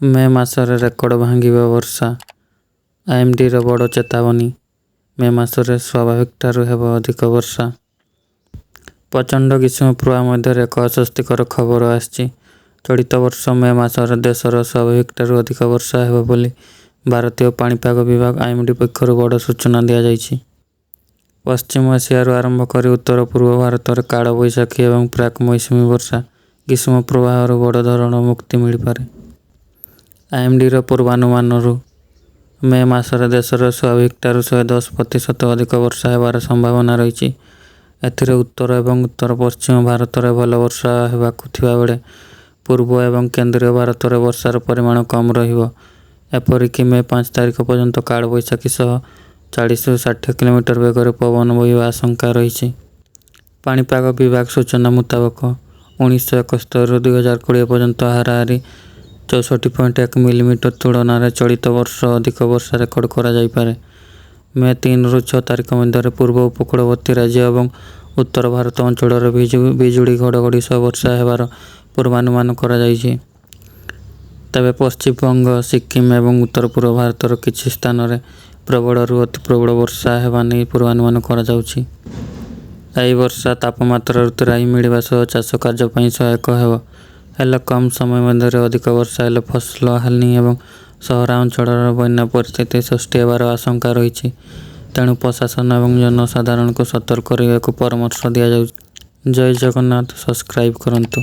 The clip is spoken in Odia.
ମେ ମାସରେ ରେକର୍ଡ ଭାଙ୍ଗିବ ବର୍ଷା। ଆଇଏମଡିର ବଡ଼ ଚେତାବନୀ। ମେ ମାସରେ ସ୍ୱାଭାବିକଠାରୁ ହେବ ଅଧିକ ବର୍ଷା। ପ୍ରଚଣ୍ଡ ଗ୍ରୀଷ୍ମ ପ୍ରବାହ ମଧ୍ୟରେ ଏକ ଆଶ୍ୱସ୍ତିକର ଖବର ଆସିଛି। ଚଳିତ ବର୍ଷ ମେ ମାସରେ ଦେଶର ସ୍ୱାଭାବିକଠାରୁ ଅଧିକ ବର୍ଷା ହେବ ବୋଲି ଭାରତୀୟ ପାଣିପାଗ ବିଭାଗ ଆଇଏମଡି ପକ୍ଷରୁ ବଡ଼ ସୂଚନା ଦିଆଯାଇଛି। ପଶ୍ଚିମ ଏସିଆରୁ ଆରମ୍ଭ କରି ଉତ୍ତର-ପୂର୍ବ ଭାରତରେ କାଳବୈଶାଖୀ ଏବଂ ପ୍ରାକ୍-ମୌସୁମୀ ବର୍ଷା ଗ୍ରୀଷ୍ମ ପ୍ରବାହରୁ ବଡ଼ ଧରଣର ମୁକ୍ତି ମିଳିପାରେ। ଆଇଏମଡିର ପୂର୍ବାନୁମାନରୁ ମେ ମାସରେ ଦେଶରେ ସ୍ୱାଭାବିକଠାରୁ 110% ଅଧିକ ବର୍ଷା ହେବାର ସମ୍ଭାବନା ରହିଛି। ଏଥିରେ ଉତ୍ତର ଏବଂ ଉତ୍ତର-ପଶ୍ଚିମ ଭାରତରେ ଭଲ ବର୍ଷା ହେବାକୁ ଥିବାବେଳେ ପୂର୍ବ ଏବଂ କେନ୍ଦ୍ରୀୟ ଭାରତରେ ବର୍ଷାର ପରିମାଣ କମ୍ ରହିବ। ଏପରିକି ମେ 5 ତାରିଖ ପର୍ଯ୍ୟନ୍ତ କାଳବୈଶାଖୀ ସହ 40ରୁ 60 କିଲୋମିଟର ବେଗରେ ପବନ ବହିବା ଆଶଙ୍କା ରହିଛି। ପାଣିପାଗ ବିଭାଗ ସୂଚନା ମୁତାବକ, 1971ରୁ 2020 ପର୍ଯ୍ୟନ୍ତ ହାରାହାରି 64.1 ମିଲିମିଟର ତୁଳନାରେ ଚଳିତ ବର୍ଷ ଅଧିକ ବର୍ଷା ରେକର୍ଡ କରାଯାଇପାରେ। ମେ 3ରୁ 6 ତାରିଖ ମଧ୍ୟରେ ପୂର୍ବ ଉପକୂଳବର୍ତ୍ତୀ ରାଜ୍ୟ ଏବଂ ଉତ୍ତର ଭାରତ ଅଞ୍ଚଳରେ ବିଜୁଳି ଘଡ଼ଘଡ଼ି ସହ ବର୍ଷା ହେବାର ପୂର୍ବାନୁମାନ କରାଯାଇଛି। ତେବେ ପଶ୍ଚିମବଙ୍ଗ, ସିକ୍କିମ ଏବଂ ଉତ୍ତର-ପୂର୍ବ ଭାରତର କିଛି ସ୍ଥାନରେ ପ୍ରବଳରୁ ଅତି ପ୍ରବଳ ବର୍ଷା ହେବା ନେଇ ପୂର୍ବାନୁମାନ କରାଯାଉଛି। ଏହି ବର୍ଷା ତାପମାତ୍ରାରୁ ତ୍ରାହି ମିଳିବା ସହ ଚାଷ କାର୍ଯ୍ୟ ପାଇଁ ସହାୟକ ହେବ। ହେଲେ କମ୍ ସମୟ ମଧ୍ୟରେ ଅଧିକ ବର୍ଷା ହେଲେ ଫସଲ ହାନି ଏବଂ ସହରାଞ୍ଚଳରେ ବନ୍ୟା ପରିସ୍ଥିତି ସୃଷ୍ଟି ହେବାର ଆଶଙ୍କା ରହିଛି। ତେଣୁ ପ୍ରଶାସନ ଏବଂ ଜନସାଧାରଣଙ୍କୁ ସତର୍କ ରହିବାକୁ ପରାମର୍ଶ ଦିଆଯାଉଛି। ଜୟ ଜଗନ୍ନାଥ, ସବସ୍କ୍ରାଇବ କରନ୍ତୁ।